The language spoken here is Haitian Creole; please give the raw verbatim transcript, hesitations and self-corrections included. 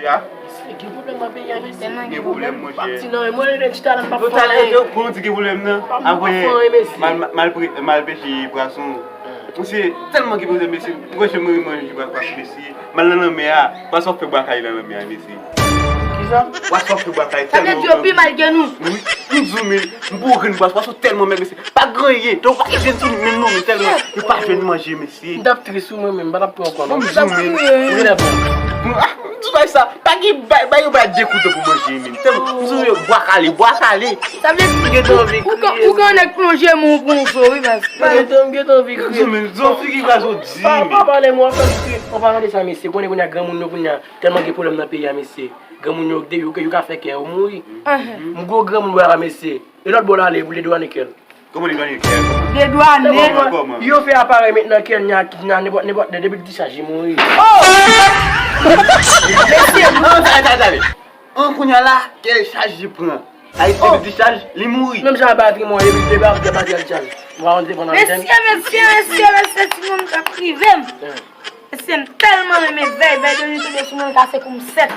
Ya? Gen pwoblèm nan peyi a, mesye. Gen pwoblèm, monchè. M ap di non, mwen, lè ti talan, m p ap fè anyen. Yo talan, yo di gen pwoblèm nan. Apre, m al, m al pre-, m al pêche pwason. Mesye, tèlman gen pwoblèm, mesye. M kwè se mwen manje pwason, mesye. M al nan lanmè a, pwason ap fè bwa kale nan lanmè a, mesye. Kisa? Pwason ap fè bwa kale tèlman. Sa vle di yo pi mal ke nou. Wi, m di w, men, m pou grenn pwason, pwason tèlman mèg, mesye. Pa gen anyen. Donk, pa jwenn sou menm non, men tèlman yo pa jwenn manje, mesye. M t ap tris wi mwen menm, m pa t ap pran kò non. M di w, men. Ou genlè bon. Ah, m di w bagay sa. Pa gen bay, bay yo bay de kouto pou manje, men. Tèlman, m di w, bwa kale, bwa kale. Sa vle di, ou ka, ou ka nèk plonje men w pou yon fo, wi, paske. M gentan, m gentan anvi kriye. M di w, men, di w, figi gaz ou di, men. Pa, pa pale mwen, w ap fè m kriye. An palan de sa, mesye, konnen kounye a granmoun yo kounye a, tèlman gen pwoblèm nan peyi a, mesye. Granmoun yo, yo, yo ka fè kè yo mouri. M gwo granmoun wè la, mesye. E lòt bò l ale, pou ledwanye kè l. Kòman ledwanye kè l? Ledwanye. Kòman, kòman? Yo fè aparèy met nan kè l, nya, nya, nenpòt, nenpòt, depi l dichaj, li mouri. Oh! Mesye, non, tale, tale, tale. An, kounye a la, kè l chaj li pran. Sa vle di, depi l dichaj, li mouri. Menm jan batri mwen, depi l debake, batri a dichaj. Mwen, mwen te pran nan antèn. Mesye, mesye, mesye, mesye, timoun t ap rive m. Mesye, m tèlman renmen vèy, vèy de nwi tonbe sou mwen, l kase kou m sèt.